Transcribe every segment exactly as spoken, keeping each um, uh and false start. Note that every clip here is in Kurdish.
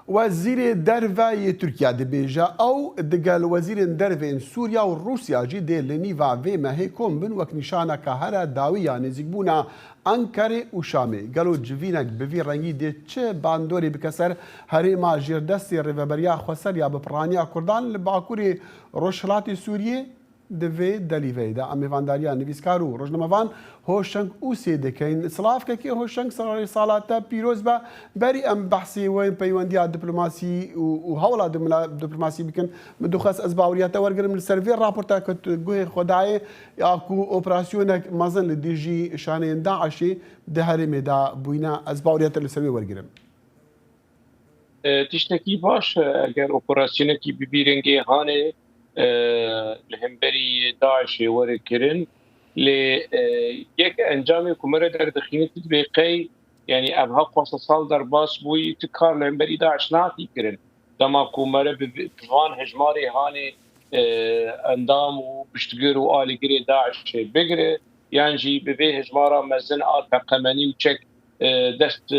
Wezîrê Derve yê Tirkiye dibêje, ew digel wezîrên dervên Sûriya û Rûsya jî dê li nîva vê mehê kom bin, wek nîşaneke here dawî ya nêzîkbûna Ankarê û Şamê. Gelo civînek bi vî rengî dê çi bandorê bike ser herêma jêrdestê Rêveberiya Xweser ya bi piraniya Kurdan li bakurê rojhilatê Sûriyê? Di vê delîveyê de em mêvandariya nivîskar û rojnamevan Hoşeng Ûsê dikin. Silav kekê Hoşeng, serê sala te pîroz be. Berî em behsê wê peywendiya diplomasî û, û hewla dimla-, diplomasî bikin, min dixwest ez baweriya te wergirim li ser vê raporta ku tu guhê xwe dayê, ya ku operasyonek mezin li dijî şaneyên DAIŞê di herêmê de bûyne. Ez baweriya te li ser wê wergirim. E, tiştekî baş e, eger operasyonekî bi vî rengê hanê, e, li hemberî DAIŞê were kirin. Lê, e, yek encamê ku me re derdixîne, tu dibê qey, yanî ev ha xwasa sal derbas bûyî, tu kar li hemberî DAIŞ nehatî kirin. Dema ku me re bi, bi van hejmarê hanê, e, endam û piştgir û alîgirê DAIŞê bigire, yan jî bi vê hejmara mezin a teqemenî û çek, e, dest, e,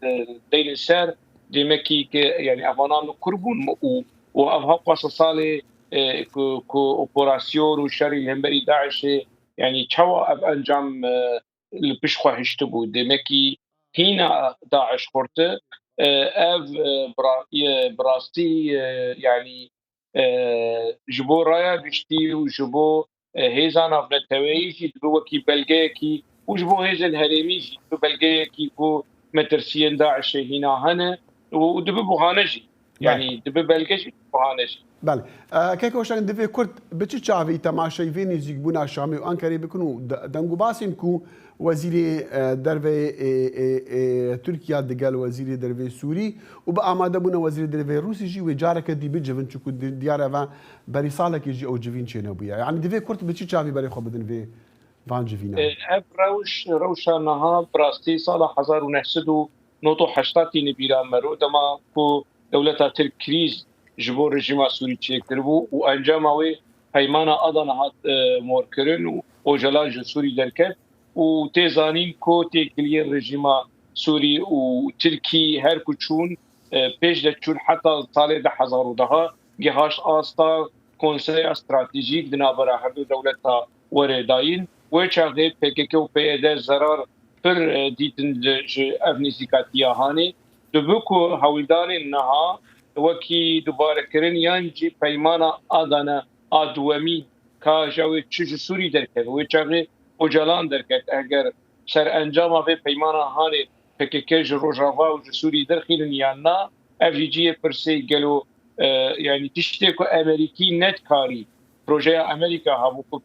e, deynin ser, demekî ke, yanî, ev vanan li kur bûn û, û ev ha xwasa salê, e, ku, ku operasyon û şerî li hemberî DAIŞê, yanî, çawa ev encam, e, li pişt xwe hiştibû? Demekî hîna DAIŞ xurte, e, ev, e, bira-, e, bi rastî, e, yanî, e, ji bo raya giştî û ji bo, e, hêza navneteweyî jî dibe wekî belgeyekî û ji bo hêzên herêmî jî dibe belgeyekî ku metirsiyên DAIŞê hîna hene û, û dibe buhane jî. Belê. Yanî dibe belge jî, buhane jî. Belê. E, kek Hoşeng, divê kurt bi çi çavî temaşeyî vê nêzîkbûna Şamê û Ankarê bikin û de-, dengûbasên ku Wezîrê, e, Derve, e, e, e, Tirkiye digel Wezîrê Derve Sûrî û bi amadebûna Wezîrê Derve Rûsî jî wê careke dî bicivin, çunku di-, diyar e ve berî salekê jî ew civîn çênebûye. Yanî divê kurt bi çi çavî berê xwe bidin vê van civînan? E, ev rewş, rewşa niha bi rastî sala hezar û neh sed û nod û heştadî li bîra me ro, dema ku dewleta Tirk krîz ji bo rejîma Sûrî çêkiribû û encama wê Peymana Adana hat, e, morkirin û Ocalan ji Sûrî derket û tê zanîn ku têkiliyên rejîma Sûrî û Tirkî her ku çûn, e, pêş de çûn heta salê du hezar û deh gihaşt asta konseya stratejîk di navbera her du dewleta were dayîn. Wê çaxê P K K û P Y D zerar pir, e, dîtin ji, ji ev nêzîkatiya hanê. Dibe ku hewldanên niha wekî dubarekirin yan jî Peymana Adana a duwemîn ka ji ew ê çi ji Sûrî derkeve. Wê çaxê Ocalan derket. Eger serencama vê peymana hanê P K K ji Rojava û ji Sûrî derxînin yan na, ev jî cihê pirsê gelo, e, yanî tiştê ku Amerîkî nedikarî, projeya Amerîka hebû ku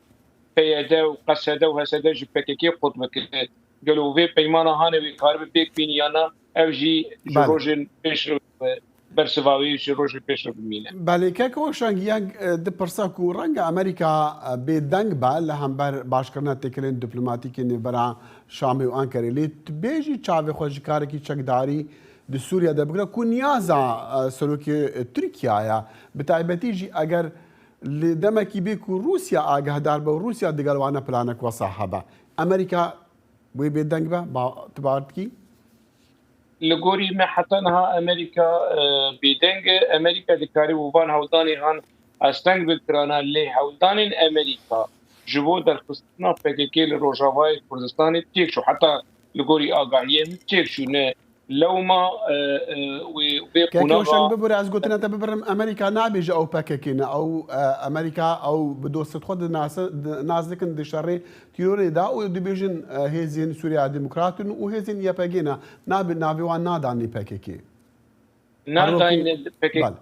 P Y D û Q S D û H S D ji P K K qut bike. Gelo vê peymana hanê wê karibe pêk bînî yan na, ev jî ji Belê. rojên pêş re, bersiva wê ji rojên pêş re bimîne. Belê, kek Hoşeng, yek, e, di pirsa ku renge Amerîka, e, bêdeng be li hember başkirina têkilên diplomatîk ên nêvbera Şamê û Ankarê, lê tu bêjî çavê xwe ji karekî çekdarî di Sûriye de bigire ku niyaza, e, serokê, e, Tirkiye ye. Bi taybetî jî eger li demekî bê ku Rûsya agahdar be û Rûsya digel wane planek wesa hebe. Amerîka wê bêdeng be, ba-, tu bawer dikî? Li gorî me heta niha Amerîka, e, bêdeng e. Amerîka dikarî û van hewldanê han asteng bikirana, lê hewldanên Amerîka ji bo derxistina P K K li Rojavayê Kurdistanê têk çû. Heta li gorî agahiyê min têk çû, ne lewma, e, e, wê, wê Keke qonaxa Hoşeng, bibûre, ez gotina te bibirim, Amerîka nabêje ew P K K ne, ew, e, Amerîka ew bi dostê xwe dinase-, di-, nas dikin di şerê tîrorê de û dibêjin, e, hêzên Sûriya Demokrat in û hêzên Y P G ne. Nabe-, navê wan nadanê P K K. Nadayne P K K. Belê.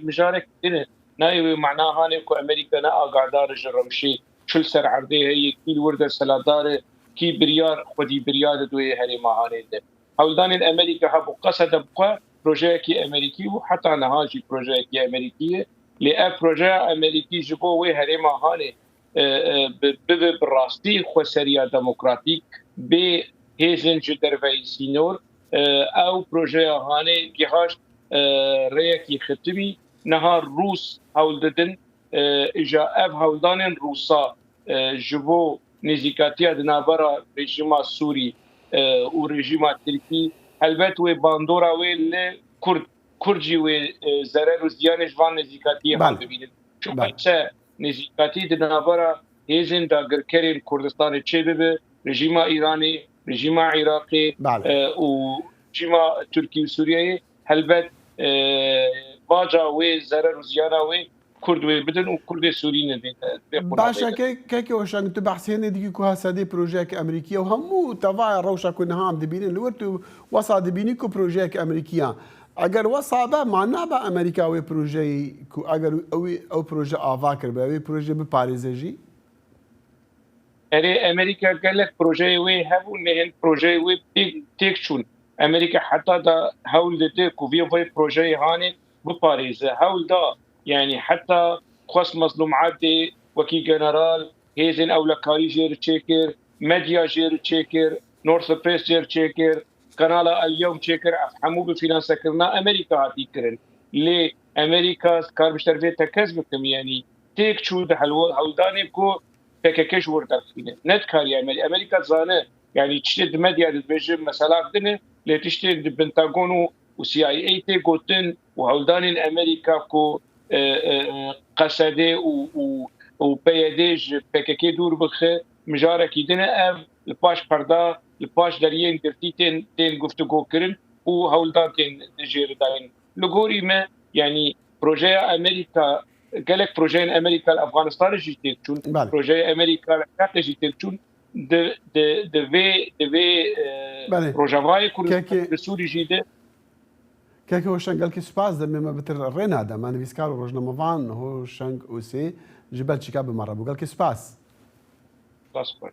Mijarek din e. Nayê wê mana hanê ku Amerîka ne agahdar e ji rewşê çi li ser erdê heye, kî li wir desthilatdar e, kî biryar, xwedî biryar dide wê herêma hanê de. Hewldanên Amerîka hebû, qesede bixwe projeyekî Amerîkî bû, heta niha jî projeyekî Amerîkî ye. Lê ev projeya Amerîkî ji bo wê herêma hanê, e, e, bi, bibe bi rastî xweseriya demokratîk, bê hêzên ji derveyî sînor, e, ew projeya hanê gihaşt, e, rêyekî xitimî. Niha Rûs hewl didin, e, îja ev hewldanên Rûsa, e, ji bo nêzîkatiya di navbera rejîma Sûrî, e, û rejîma Tirkî, helbet wê bandora wê li Kurd, Kurd jî wê, e, zerer û ziyanê ji van nêzîkatiyê han bibînin. Çunka çi nêzîkatî di navbera hêzên dagirkerên Kurdistanê çêbibe, rejîma Îranê, rejîma Iraqê, e, û rejîma Tirkî û Sûriyeyê, helbet, e, baca wê, zerer û ziyana wê Kurd wê bidin û Kurdê Sûrî ne vê, vê qûna. Baş e, kek-, kekê Hoşeng, tu behsê hênê dikî ku Hesedê projeyek Amerîkî ye û hemû tevaya rewşa ku niha em dibînin li wir, tu wesa dibînî ku projeyek Amerîkî ye. Eger wesa be, ma nabe Amerîka wê projeyê ku eger ew, ew proje ava kiribe, wê proje biparêze jî? Erê, Amerîka gelek projeyê wê hebûn, lê hin projeyê wê têk, têk çûn. Amerîka heta da hewl dide ku vê vê projeyê hanê biparêze. Hewl da, yanî heta xwest Mezlûm Ebdê wekî general, hêzên ewlekarî jê re çêkir, medya jê re çêkir, North Press jê re çêkir, Kanala El Yewm çêkir, ev hemû bi fînansekirina Amerîka hatî kirin. Lê Amerîka, kar bi şervê tekez bikim, yanî têk çû di helwe-, hewldanê ku P K K ji wir derxîne. Ne dikariye Amerî-, Amerîka dizane, yanî tiştê di medya de dibêje mesela din e, lê tiştê di Pentagon û, û C I A tê gotin û hewldanên Amerîka ku, e, e, e, Qesedê û, û, û P Y D ji P K K dûr bixe, mijarekî din e. Ev li paş perda, li paş deriyên girtî tên, tên guftûgo kirin û hewldan tên jê re dayîn. Li gorî me, yanî projeya Amerîka, gelek projeyên Amerîka li Efxanistanê jî têk çûn, belê, projeya Amerîka li Iraqê jî têk çûn, di, di, di vê, di vê, e, belê, Rojavayê Kurdistan, kekê, di Sûrî jî de. Kekê Hoşeng, gelkî spas, demê me bitir rê nade. Me nivîskar û rojnamevan Hoşeng Ûsê ji Belçîka bi me re bû. Gelkî spas. Spas xwe.